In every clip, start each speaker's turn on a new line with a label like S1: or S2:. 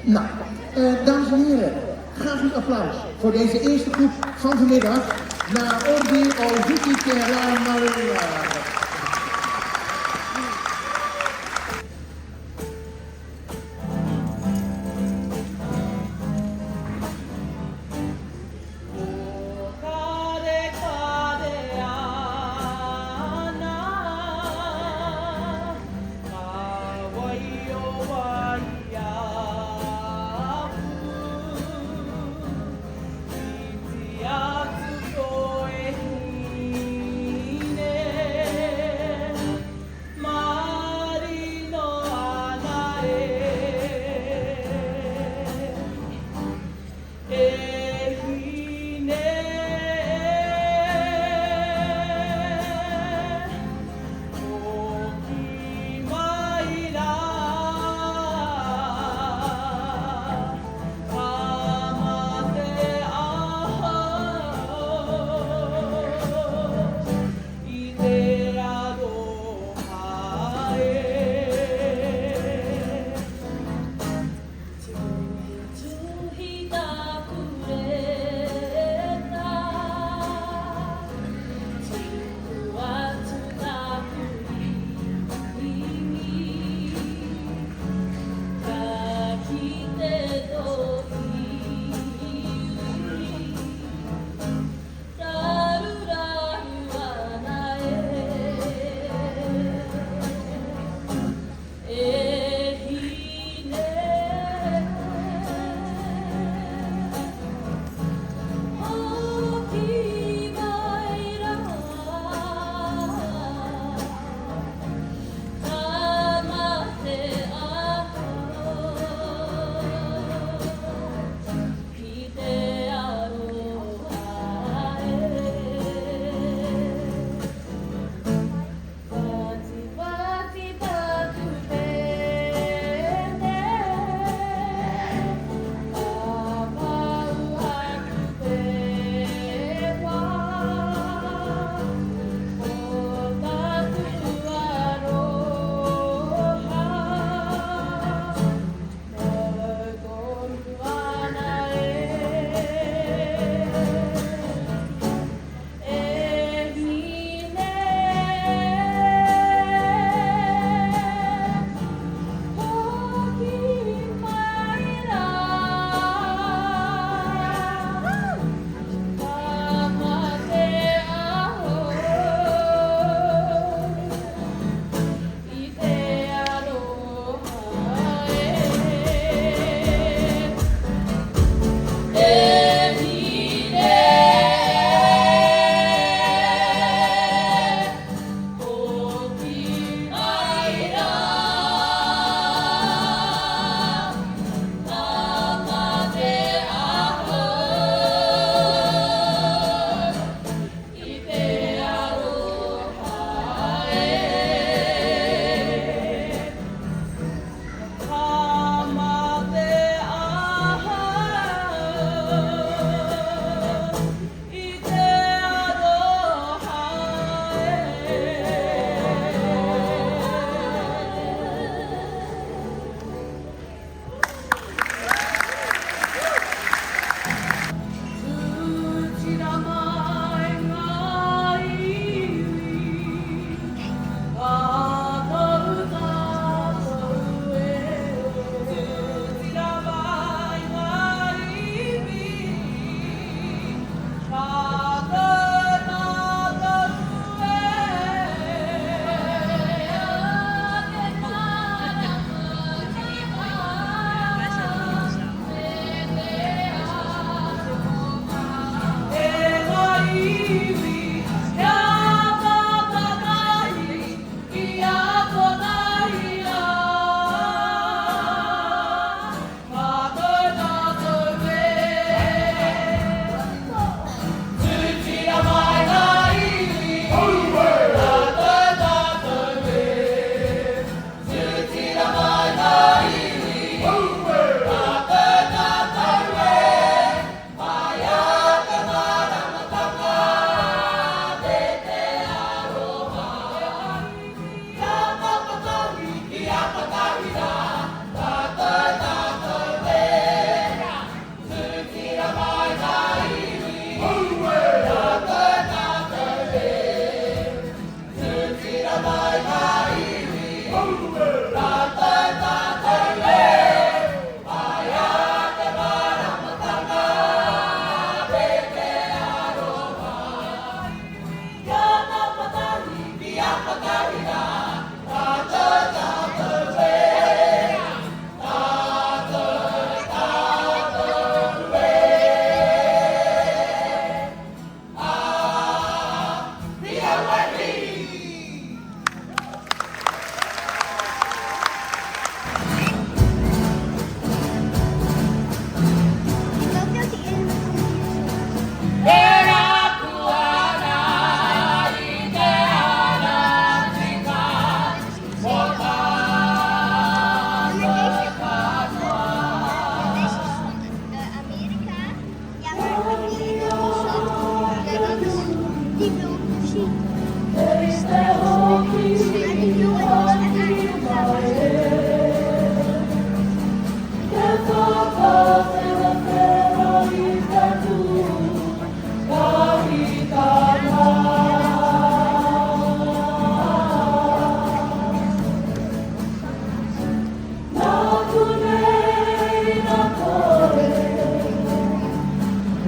S1: Nou, eh, dames en heren, graag een applaus voor deze eerste groep van vanmiddag. Na Ordi Ozuki Maria.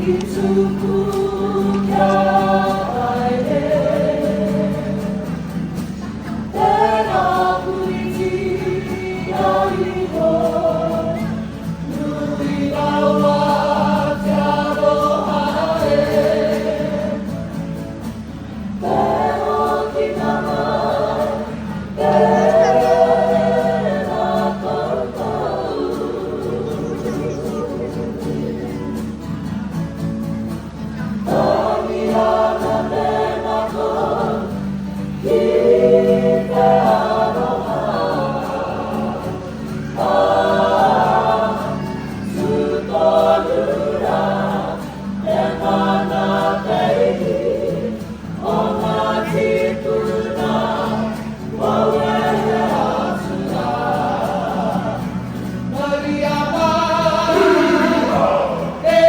S2: I tuku kia haere. Tērā puritia iho, nui rawa te aroha e. Te hokinga mai, tēnā koutou. Tangi ana te ngakau ki te aroha. Ah, tū tonu rā te mana te ihi o ngā tīpuna kua wehe atu rā. Mauria mai te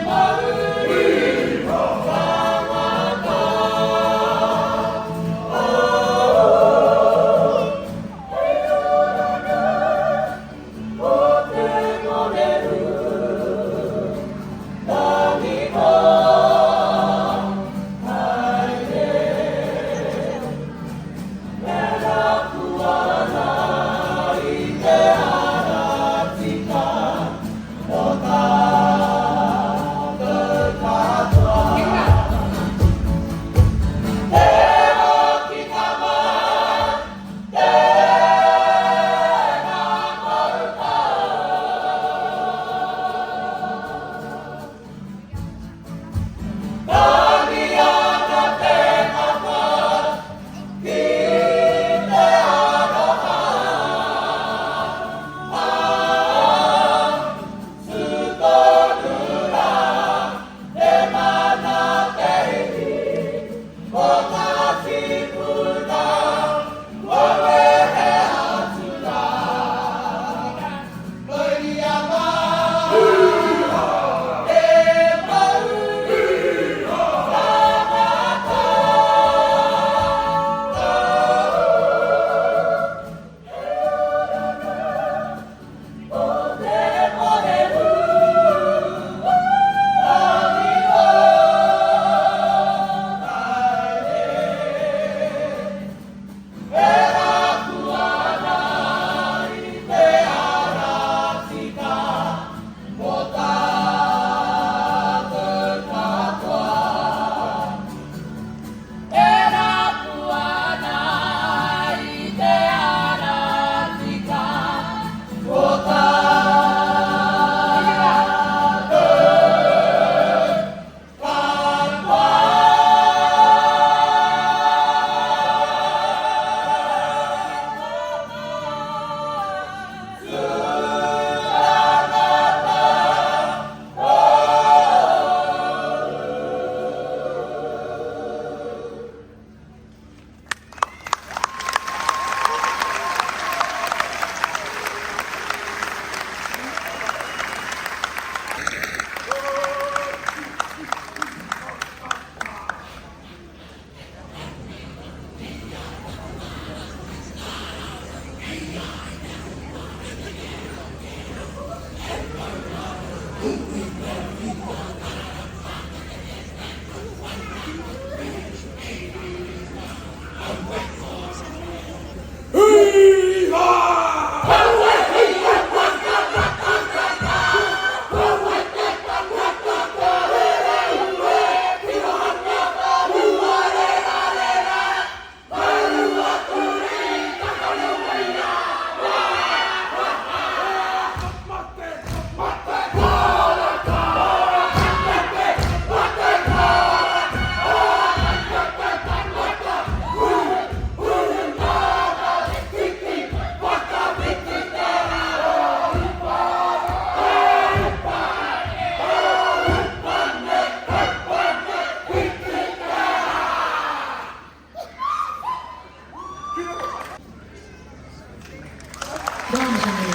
S2: mauri tangata. Oh, hei oranga o te mōrehu tangi haere. E rapu ana i te ara tika mō tātou katoa. Te hokinga mai, tēnā koutou. Tangi ana te ngakau ki te aroha. Ah, tū tonu rā te mana te ihi o ngā tīpuna kua wehe atu rā. Mauria mai te mauri tangata. Hei oranga o te mōrehu tangi haere. E rapu ana i te ara tika mō tātou katoa. E rapu ana i te ara tika mō tātou katoa.
S1: Dames en heren.